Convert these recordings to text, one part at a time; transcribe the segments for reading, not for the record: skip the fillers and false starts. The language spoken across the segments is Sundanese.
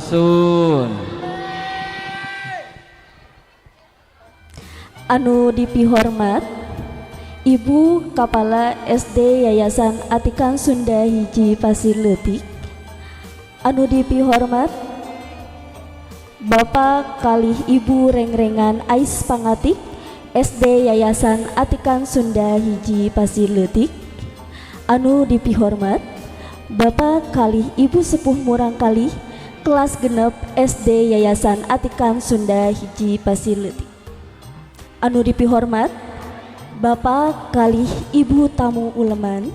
Sampurasun. Anu dipihormat Ibu Kepala SD Yayasan Atikan Sunda Hiji Pasir Leutik, anu dipihormat Bapak kalih Ibu Rengrengan Ais Pangatik SD Yayasan Atikan Sunda Hiji Pasir Leutik, anu dipihormat Bapak kalih Ibu Sepuh Murangkalih kelas 6 SD Yayasan Atikan Sunda Hiji Pasir Leutik, anu dipihormat Bapak kalih Ibu tamu uleman,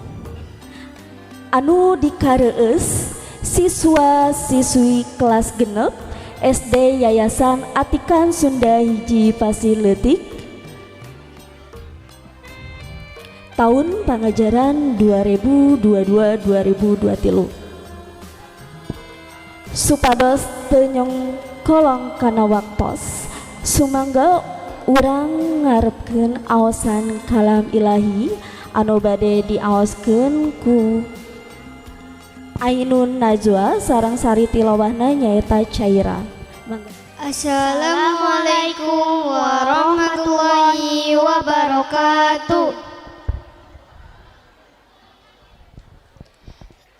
anu dikareueus siswa siswi kelas 6 SD Yayasan Atikan Sunda Hiji Pasir Leutik tahun pangajaran 2022-2023. Supados teu nyongkolong kana waktos, sumangga urang ngarepkeun aosan kalam ilahi anu bade diaoskeun ku Ainun Najwa sareng sari tilawahna nyaeta Caira. Mangga. Assalamualaikum warahmatullahi wabarakatuh.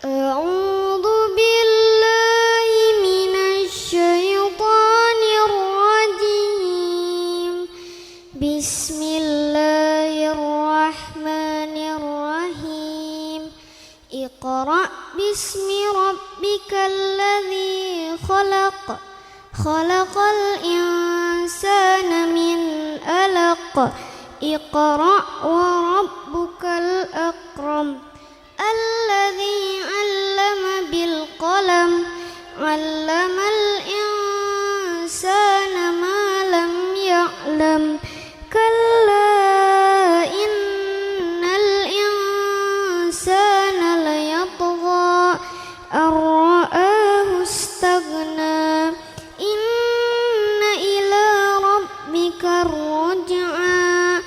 أعوذ بالله من الشيطان الرجيم. بسم الله الرحمن الرحيم. اقرأ باسم ربك الذي خلق. خلق الإنسان من علق. اقرأ وربك الأكرم الذي علم بالقلم. علم الإنسان ما لم يعلم. كلا إن الإنسان ليطغى أن رآه استغنى. إن إلى ربك الرجعى.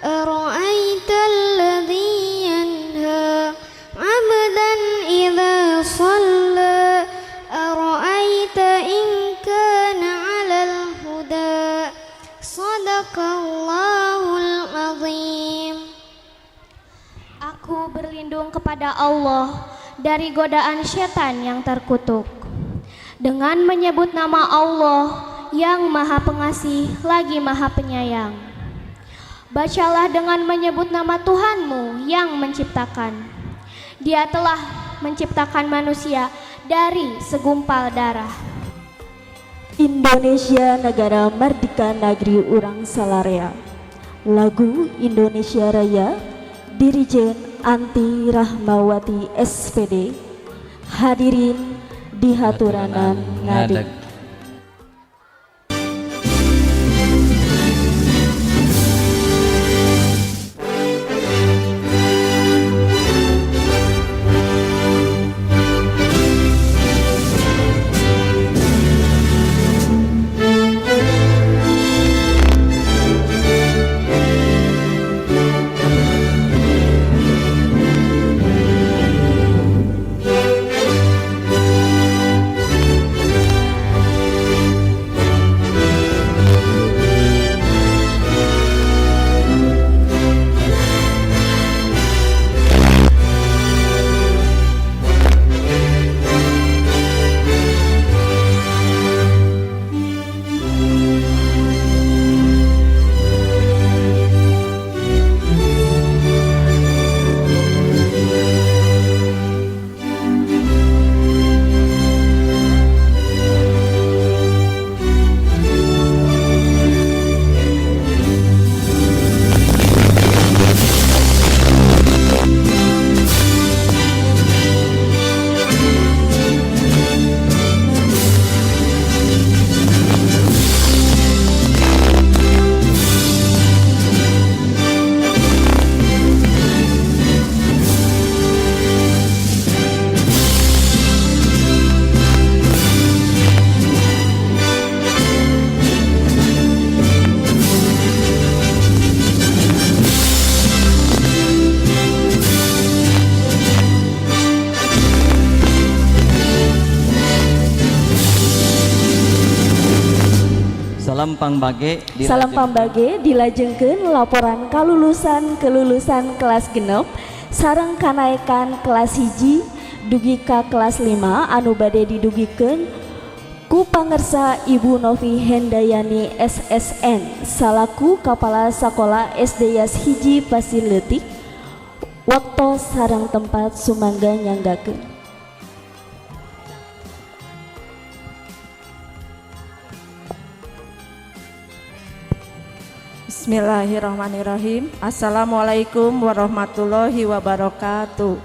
أرأيت الذي ينهى عبدا إذا صلى. أرأيت إن كان على الهدى. صدق الله العظيم. Aku berlindung kepada Allah dari godaan setan yang terkutuk. Dengan menyebut nama Allah yang Maha Pengasih lagi Maha Penyayang. Bacalah dengan menyebut nama Tuhanmu yang menciptakan. Dia telah menciptakan manusia dari segumpal darah. Indonesia negara merdeka negeri urang salarea. Lagu Indonesia Raya, Dirijen Anti Rahmawati SPD. Hadirin dihaturanan ngadeg. Ngadeg. Salampang bage. Salampang bage dilajengkeun laporan kalulusan kelulusan kelas 6 sareng kanaikan kelas 1 dugi ka kelas 5 anu bade didugikeun ku pangersa Ibu Novi Hendayani SSN salaku Kepala Sakola SD Yas 1 Pasir Leutik. Waktu sareng tempat sumangga nyanggakeun. Bismillahirrahmanirrahim. Assalamualaikum warahmatullahi wabarakatuh.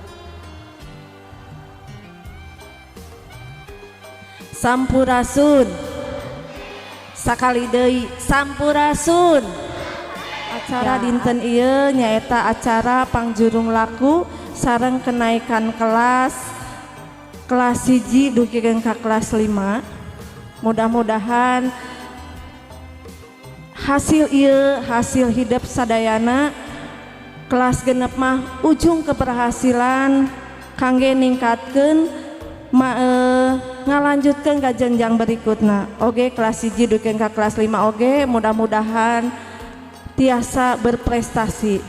Sampurasun. Sakali deui sampurasun. Acara dinten ieu nyaeta acara pangjurung laku sareng kenaikan kelas kelas 1 dugi ka kelas 5. Mudah-mudahan hasil ieu hasil hidup sadayana kelas 6 mah ujung keberhasilan kangge ningkatkeun ngalanjutkeun ka jenjang berikutna. Oge kelas 1 dugi ka kelas 5 oge mudah-mudahan tiasa berprestasi.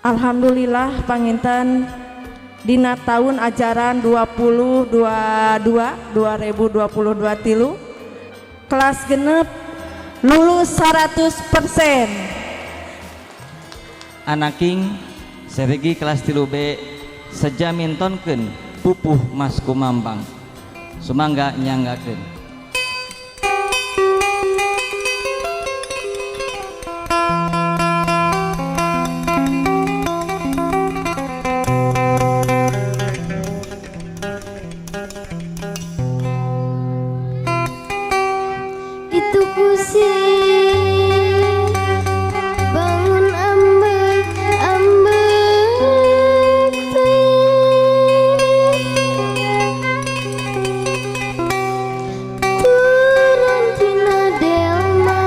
Alhamdulillah panginten dina tahun ajaran 2022 2022 tilu kelas 6 lulus 100%. Anaking seregi kelas 3B seja mintonkeun pupuh Mas Kumambang. Sumangga nyanggakeun. Itu pusing bangun ambek ambek turun tina delman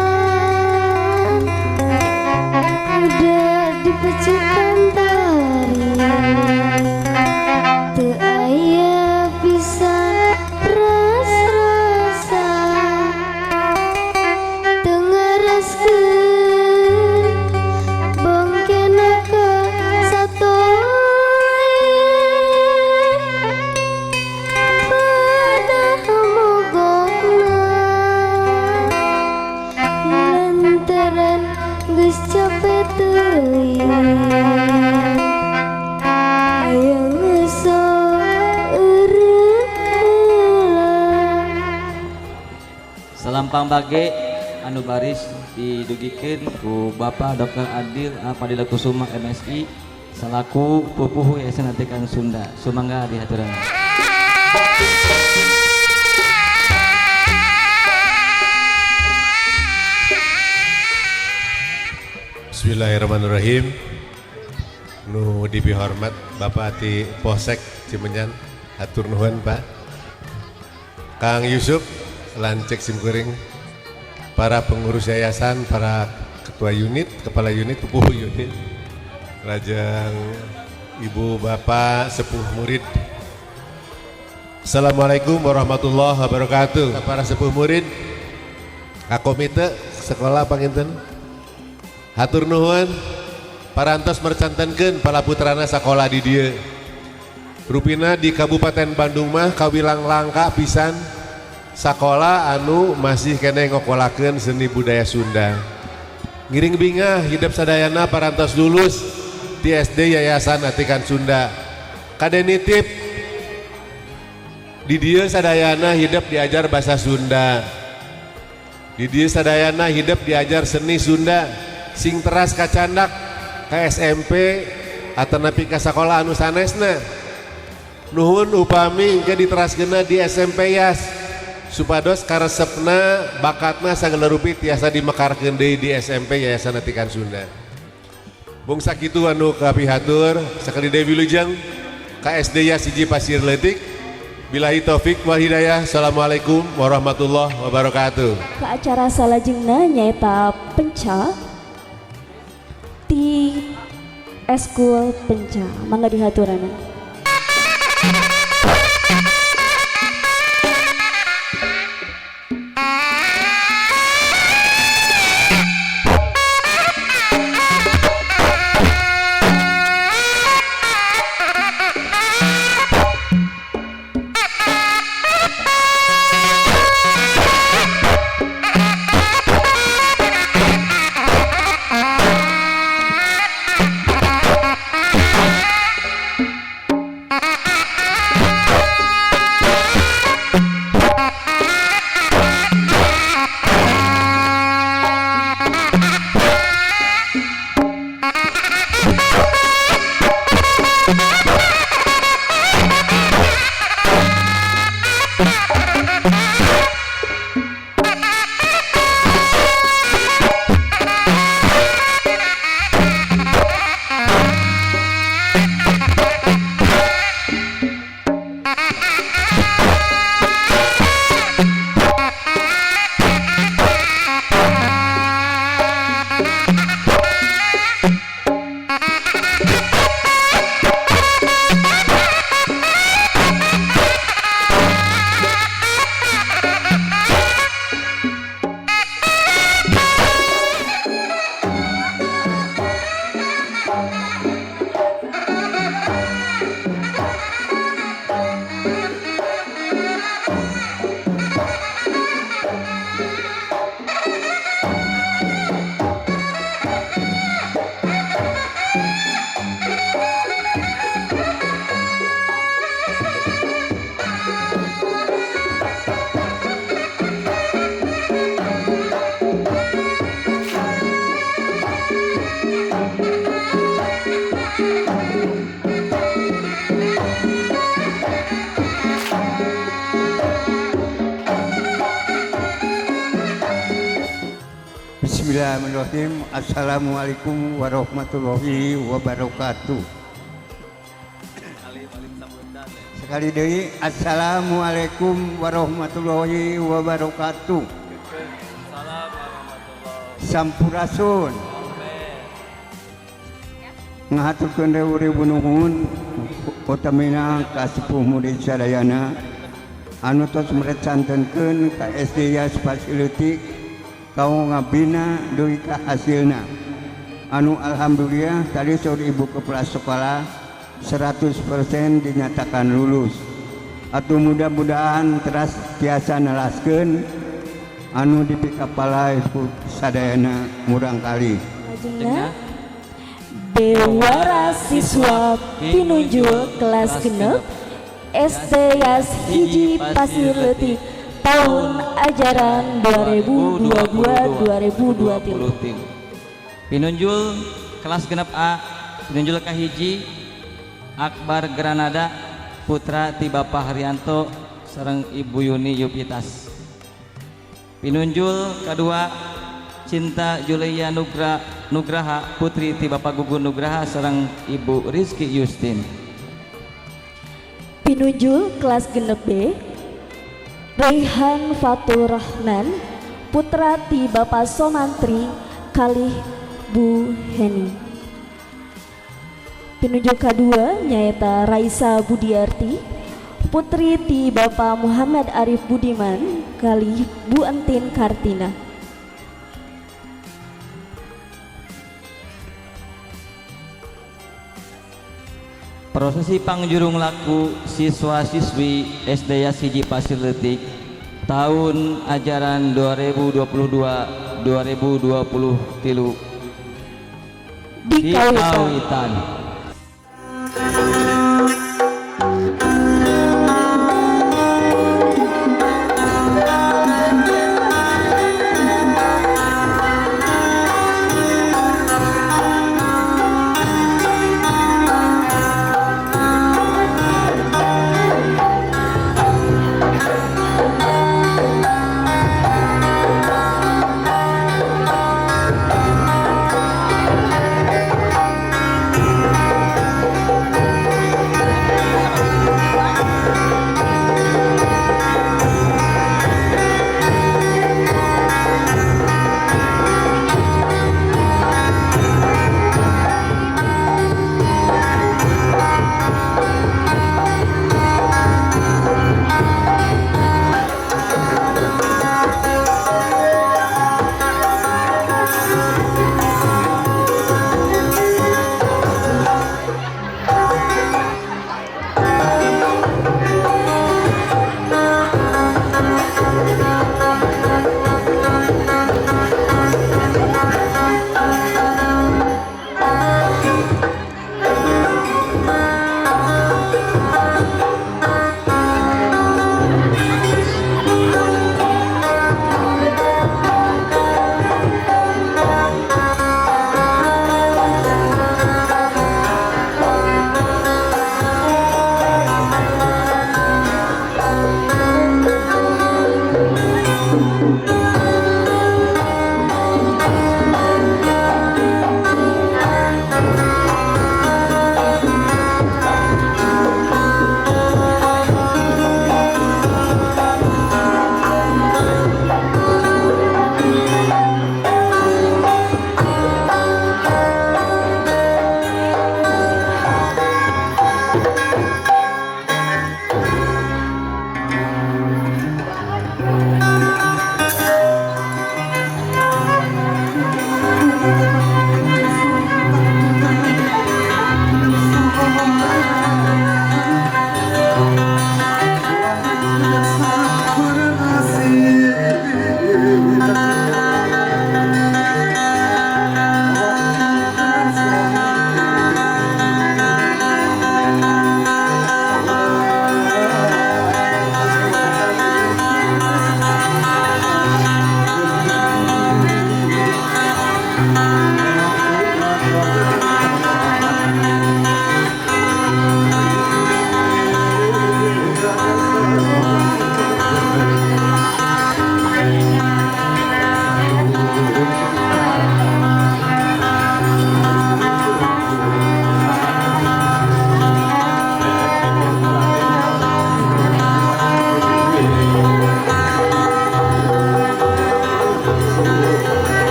udah dipecahkan tari teu aya pisan ras-rasa teu ngaraskeun bongkena ka satoe pada mogokna lantaran geus capek teuing hayang ngeso eureun heula. Salampang bage anu baris didugikeun ku Bapak Dr. Adil A. Fadila Kusuma MSI selaku pupuhu Yayasan Atikan Sunda. Sumangga dihaturan. Bismillahirrahmanirrahim. Nu dipihormat Bapak Ati Polsek Cimenyan, hatur nuhun Pak. Kang Yusuf lancek simkuring, para pengurus yayasan, para ketua unit, kepala unit, pupuhu unit, lajeng ibu bapak sepuh murid. Assalamualaikum warahmatullahi wabarakatuh. Para sepuh murid, ka komite sekolah panginten, hatur nuhun parantos mercantenkeun para putrana sakola di dieu. Rupina di Kabupaten Bandung mah kawilang langka pisan sakola anu masih keneh ngokolakeun seni budaya Sunda. Ngiring bingah hidup sadayana parantos lulus di SD Yayasan Atikan Sunda. Kade nitip di dieu sadayana hidup diajar bahasa Sunda. Di dieu sadayana hidup diajar seni Sunda. Sing teras kacandak ka SMP atanapi ka sakola anu sanesna. Nuhun upami engke diteraskeunna di SMP Yas supados karesepna bakatna sagala rupi tiasa dimekarkeun deui di SMP Yayasan Atikan Sunda. Bung sakitu anu kapihatur sakali deui wilujeng ka SD Yas 1 Pasir Leutik. Billahi taufik wal hidayah. Assalamualaikum warahmatullahi wabarakatuh. Ke acara salajengna nyaeta penca ti eskul penca. Mangga dihaturana. Bismillahirrahmanirrahim. Assalamualaikum warahmatullahi wabarakatuh. Sekali deui, assalamualaikum warahmatullahi wabarakatuh. Sampurasun. Ngahaturkeun ribu nuhun utamina ka sepuh murid sadayana anu tos merecantenkeun ka SD Yas Pasir Leutik kanggo ngabina dugi ka hasilna anu alhamdulillah tadi saur ibu kepala sekolah 100% dinyatakan lulus. Atau mudah-mudahan teras tiasa nelaskeun anu dipikapalay ku sadayana murangkalih. Lajengna Bewara siswa pinunjul kelas 6 SD Yas 1 Pasir Leutik tahun ajaran 2022-2023. Pinunjul kelas 6 A, pinunjul kahiji Akbar Granada, putra ti Bapak Haryanto sareng Ibu Yuni Yupitas. Pinunjul kedua Cinta Julia Nugraha, putri ti Bapak Gugun Nugraha sareng Ibu Rizky Justin. Pinunjul kelas 6 B Raihan Fatur Rahman, putra ti Bapak Somantri kalih Bu Heni. Pinunjul kedua nyaeta Raisa Budiarti, putri ti Bapak Muhammad Arif Budiman kalih Bu Entin Kartina. Prosesi pangjurung laku siswa-siswi SD Yas 1 Pasir Leutik tahun ajaran 2022 2023 di di Kawitan. Kawitan.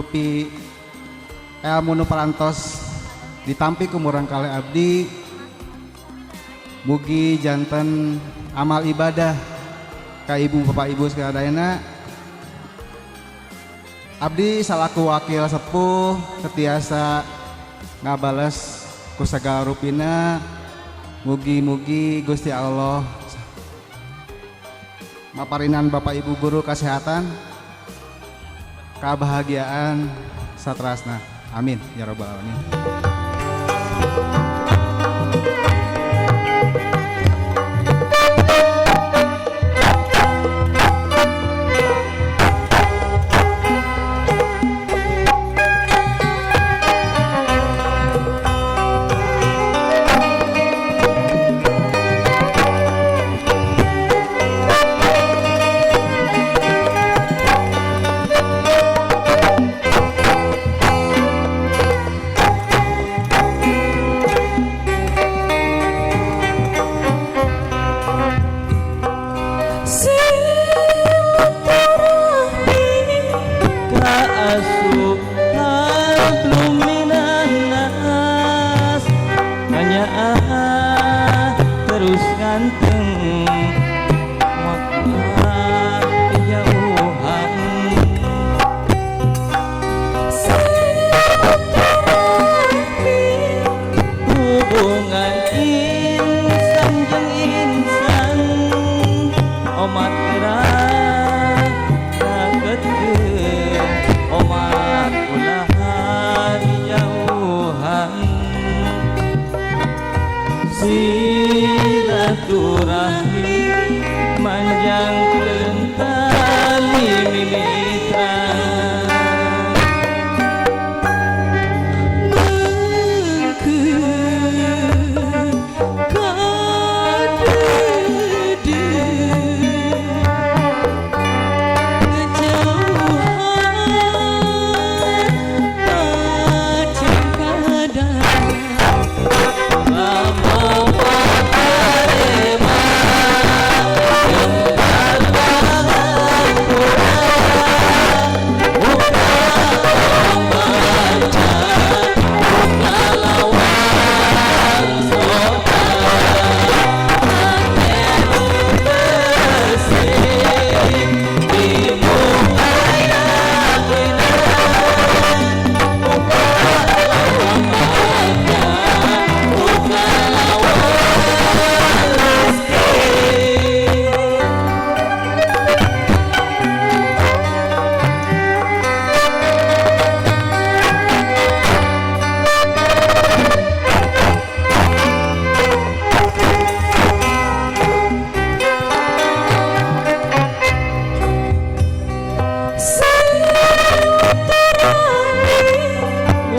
Rupi ilmu nu parantos ditampi ku murangkalih abdi mugi janten amal ibadah ka ibu bapak ibu sadayana. Abdi salaku wakil sepuh teu tiasa ngabales ku sagala rupina. Mugi-mugi Gusti Allah maparinan Bapak Ibu guru kesehatan, kebahagiaan satrasna. Amin ya rabbal alamin. Silaturahmi kaasup hablum minannas kanyaah terus ganteng maka jauhan. Silaturahmi hubungan insan jeung insan omat gerak raketkeun omat ulah jauhan. Silaturahmi manjangkeun tali mitra.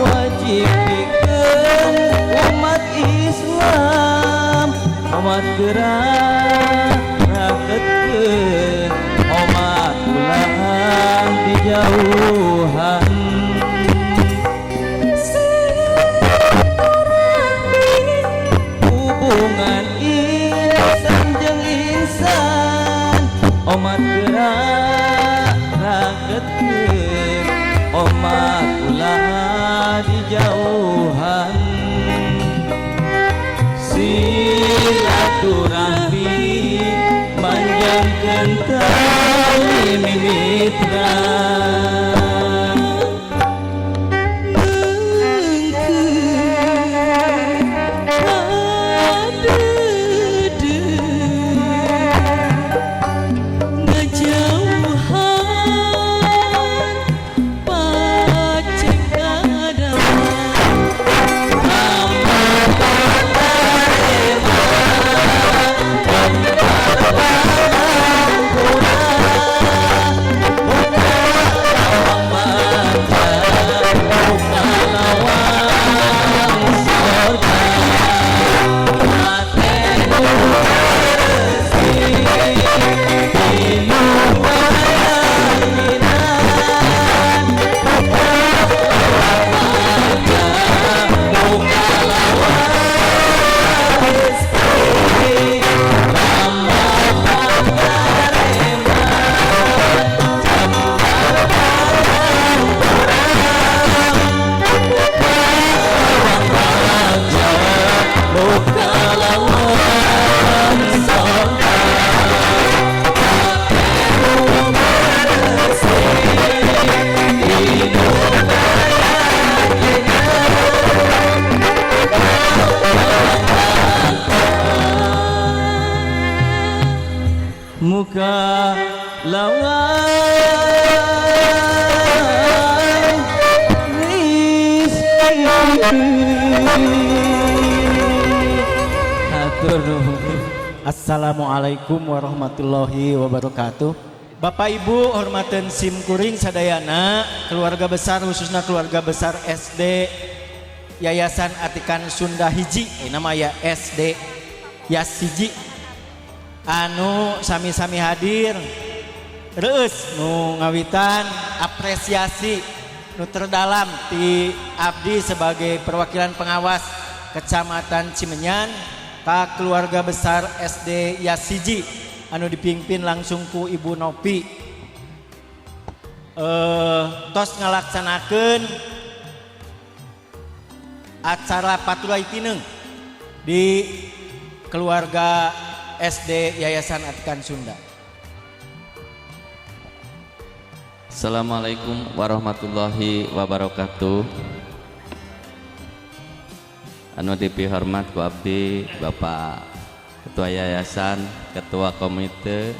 Wajib pikeun umat Islam omat gerak raketkeun omat ulah dijauhan. Hubungan insan jeung insan omat gerak raketkeun omat ulah dijauhan. Silaturahmi manjangkeun tali mitra. Muka lawan miskin. Hatur nuhun. Assalamualaikum warahmatullahi wabarakatuh. Bapak Ibu hormaten sim kuring sadayana, keluarga besar khususnya keluarga besar SD Yayasan Atikan Sunda Hiji, nama ya SD Yas Hiji, anu sami-sami hadir reus nu ngawitan apresiasi nu terdalam ti abdi sebagai perwakilan pengawas Kecamatan Cimenyan ka keluarga besar SD Yas Hiji anu dipimpin langsung ku Ibu Nopi, tos ngalaksanakeun acara Paturai Tineng di keluarga SD Yayasan Atikan Sunda. Assalamualaikum warahmatullahi wabarakatuh. Anu dipihormat ku abdi Bapak Ketua Yayasan, Ketua Komite,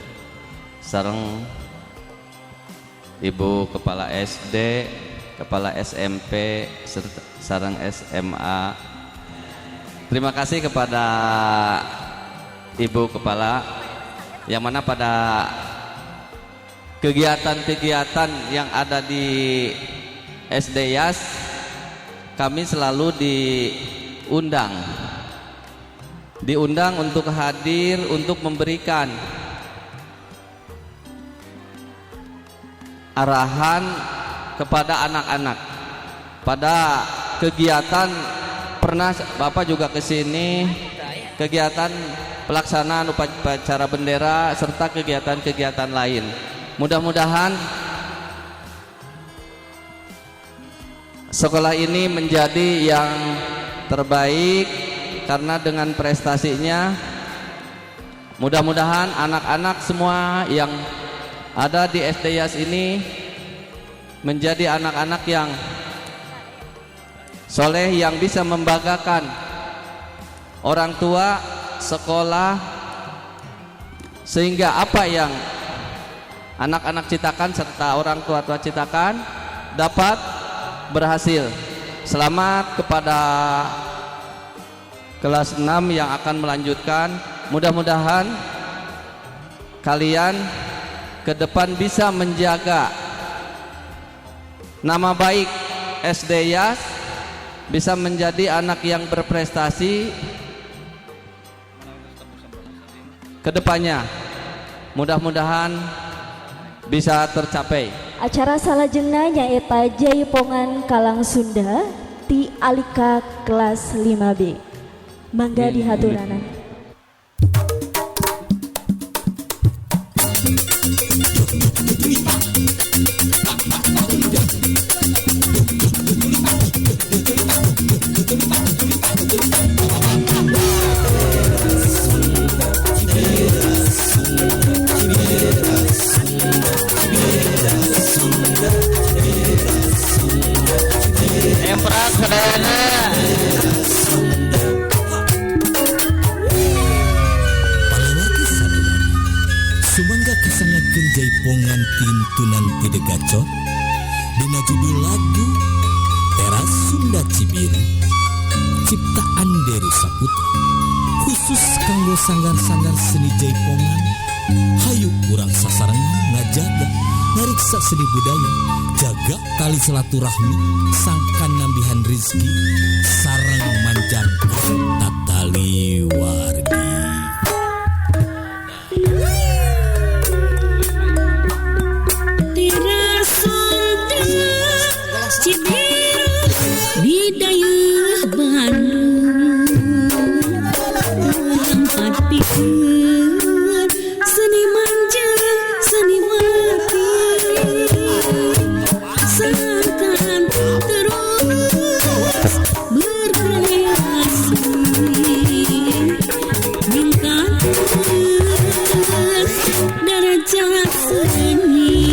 sareng Ibu Kepala SD, Kepala SMP, serta sareng SMA. Terima kasih kepada Ibu Kepala yang mana pada kegiatan-kegiatan yang ada di SD Yas kami selalu diundang untuk hadir untuk memberikan arahan kepada anak-anak. Pada kegiatan pernah Bapak juga ke sini, kegiatan pelaksanaan upacara bendera serta kegiatan-kegiatan lain. Mudah-mudahan sekolah ini menjadi yang terbaik karena dengan prestasinya mudah-mudahan anak-anak semua yang ada di SD Yas ini menjadi anak-anak yang soleh yang bisa membanggakan orang tua, sekolah, sehingga apa yang anak-anak citakan serta orang tua-tua citakan dapat berhasil. Selamat kepada kelas 6 yang akan melanjutkan. Mudah-mudahan kalian ke depan bisa menjaga nama baik SD Yas, bisa menjadi anak yang berprestasi ke depannya. Mudah-mudahan bisa tercapai. Acara salajengna nyaeta Jaipongan Kalang Sunda ti Alika kelas 5B. Mangga dihaturanan. Emprak sadayana. Palawargi sadayana, sumangga kasangakeun jaipongan tintunan ti Degacot dina judul lagu Teras Sunda Cibiru ciptaan Deru Saputra khusus kanggo sanggar-sanggar seni jaipongan. Hayu urang sasarengan ngajaga ngariksa seni budaya, jaga tali silaturahmi, sangkan nambihan rizki sareng manjangka tatali wargi. Teras Sunda Cibiru di dayeuh Bandung, tempat pikeun seniman jeung seniwati, sangkan terus berkreasi, ningkatkeun derajat seni.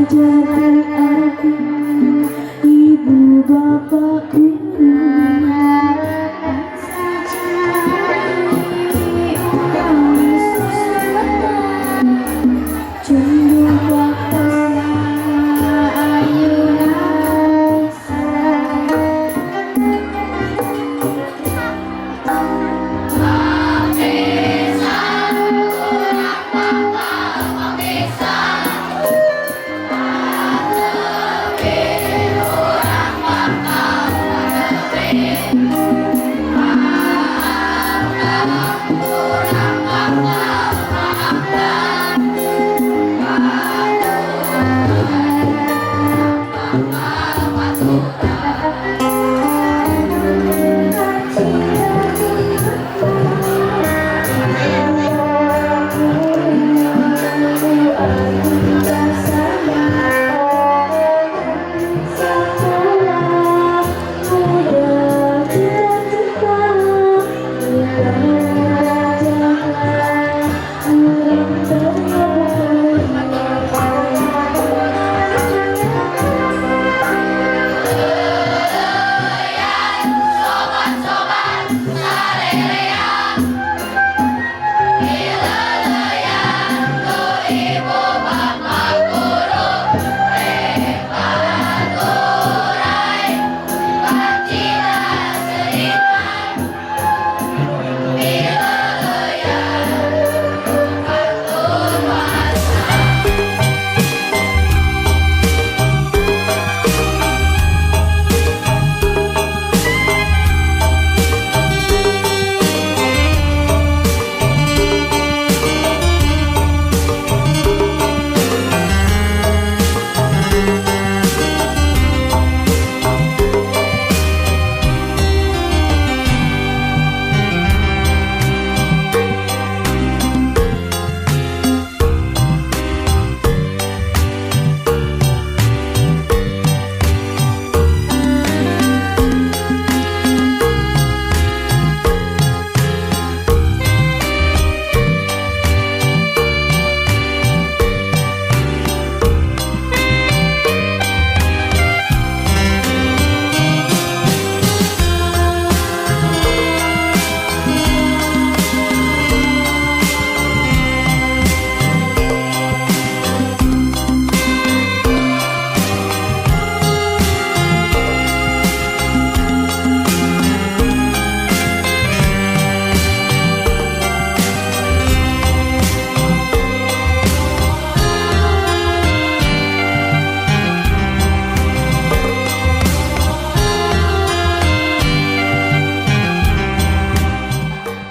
Ngajarkeun aku ibu bapak guru.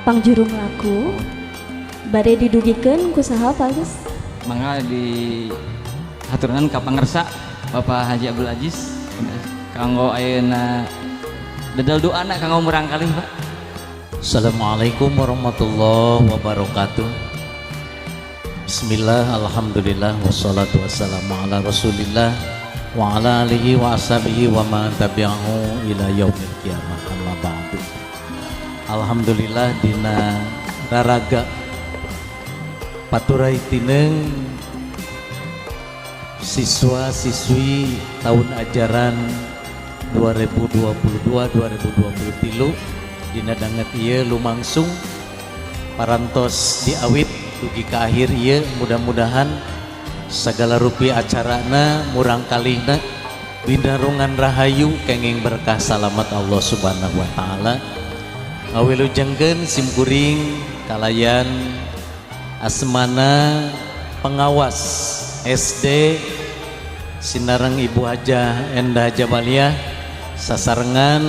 Pangjurung laku bade didugikeun ku saha Pak Agus? Mangga di haturan ka pangersa Bapak Haji Abdul Aziz kanggo ayeuna dedel doana kanggo murangkalih Pak. Assalamualaikum warahmatullahi wabarakatuh. Bismillah, alhamdulillah, wassalatu wassalamu ala rasulillah wa ala alihi wa ashabihi wa man tabi'ahu ila yaumil qiyamah, amma ba'du. Alhamdulillah dina raraga paturai tineng siswa-siswi tahun ajaran 2022-2023 dina danget ieu lumangsung parantos diawit dugi ka akhir ieu, mudah-mudahan segala rupi acarana murang kalihna binarungan rahayu kenging berkah salamat Allah Subhanahu wa taala. Ngawilujengkeun simkuring kalayan asmana pengawas SD Sinareng Ibu Hajah Endah Jabaliah sasarengan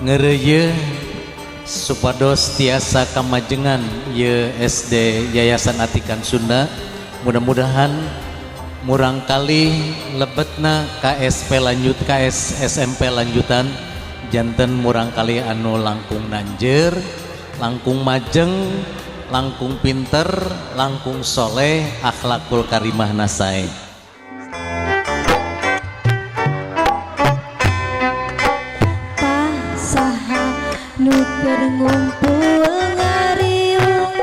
ngereuyeun supados tiasa kamajengan ieu SD Yayasan Atikan Sunda. Mudah-mudahan murang kali lebetna KSP lanjut KS SMP lanjutan janten murang kali anu langkung nanjer, langkung majeng, langkung pinter, langkung soleh, akhlakul karimah nasae. Tah saha nu keur ngumpul ngariung.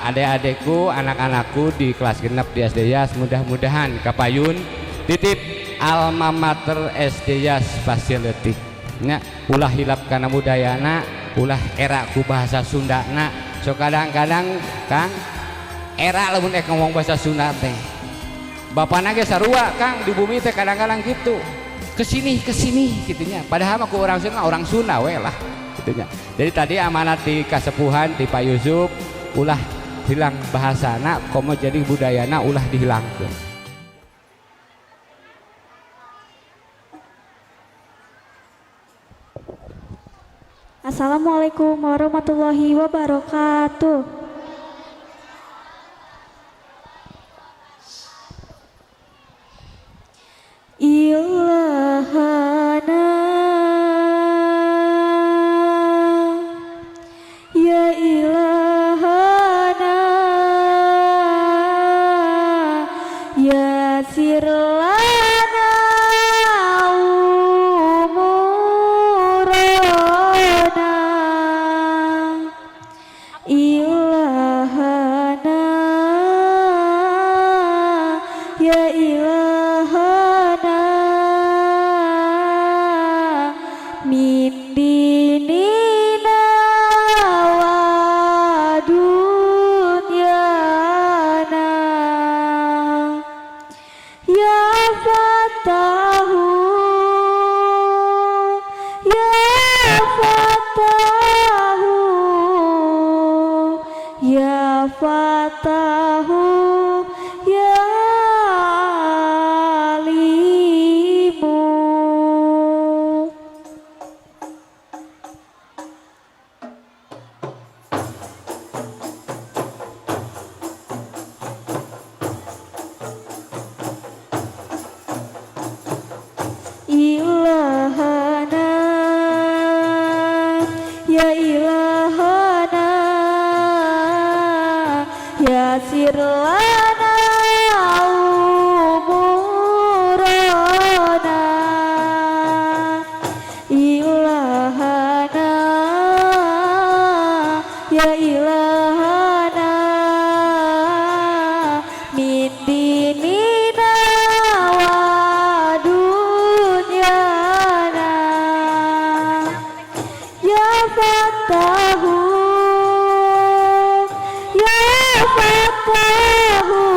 Adik-adikku, anak-anakku di kelas genep di SD Yas, mudah-mudahan kapayun titip alma mater SD Yas Pasir Leutik nya, ulah hilap kana budayana, ulah era ku bahasa Sundana. So kadang-kadang Kang era lamun ek ngomong bahasa Sunda teh bapana ge sarua Kang di bumi teh kadang-kadang gitu, kesini kesini gitunya, padahal mah ku orang Sunda we lah gitunya. Jadi tadi amanat di kasepuhan di Pak Yusuf, ulah hilang bahasana, komo jadi budayana ulah dihilangkeun. Assalamualaikum warahmatullahi wabarakatuh. Ilahana ya ilahana ya sirlana umurana Ya ilahana, Yasir lana umurana. Ilahana, ya ilahana, min dinina wa dunyana. Ya Fattahu, ya Fattahu.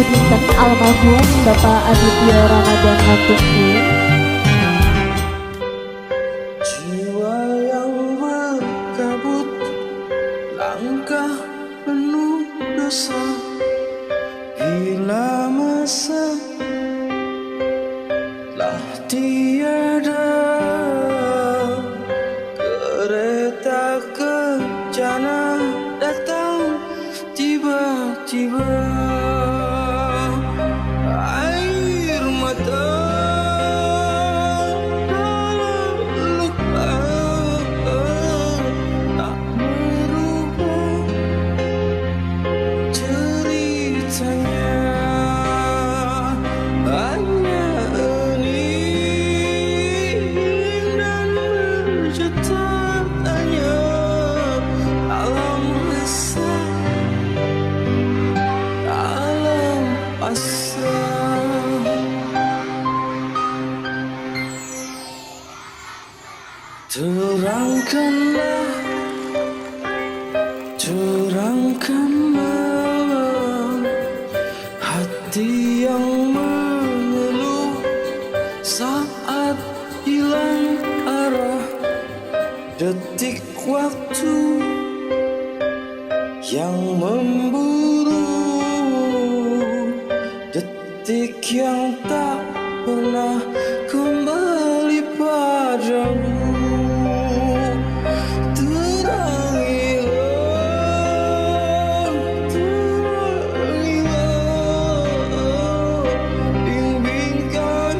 Dinten almarhum Bapak Aditya Ramadan Matungkin. Jiwa yang berkabut, langkah penuh dosa, bila masa telah tiada, kereta kencana datang tiba-tiba. Air mata dalam luka tak merubah ceritanya, hanya hening dan berjuta tanya alam rasa, alam asa. Terangkanlah, terangkanlah hati yang mengeluh saat hilang arah, detik waktu yang memburu, detik yang tak pernah kembali padamu. Terangilah, terangilah, bimbingkan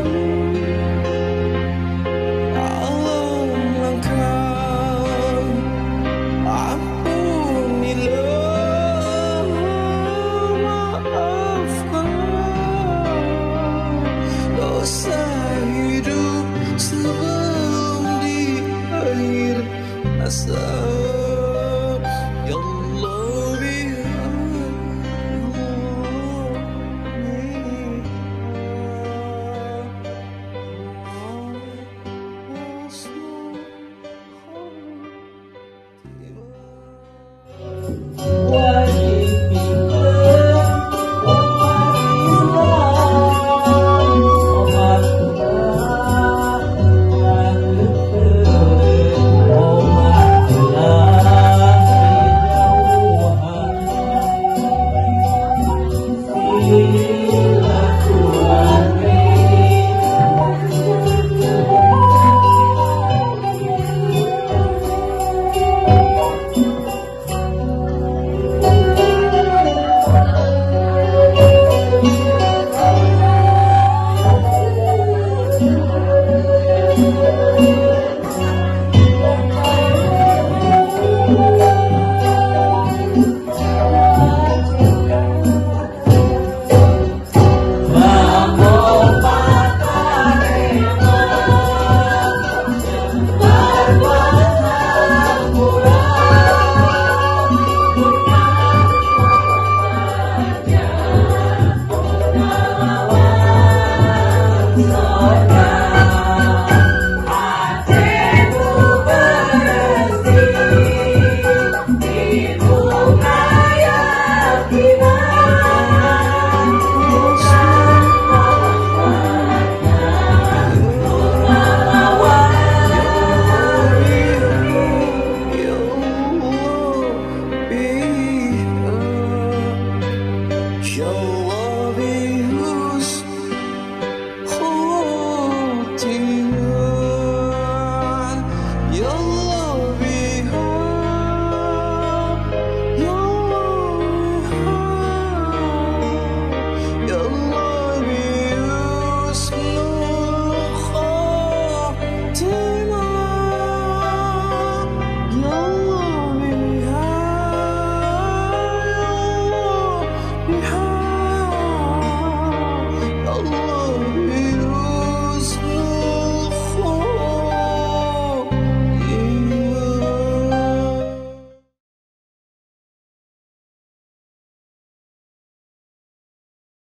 alam langkah, ampunilah, maafkan. Tuh.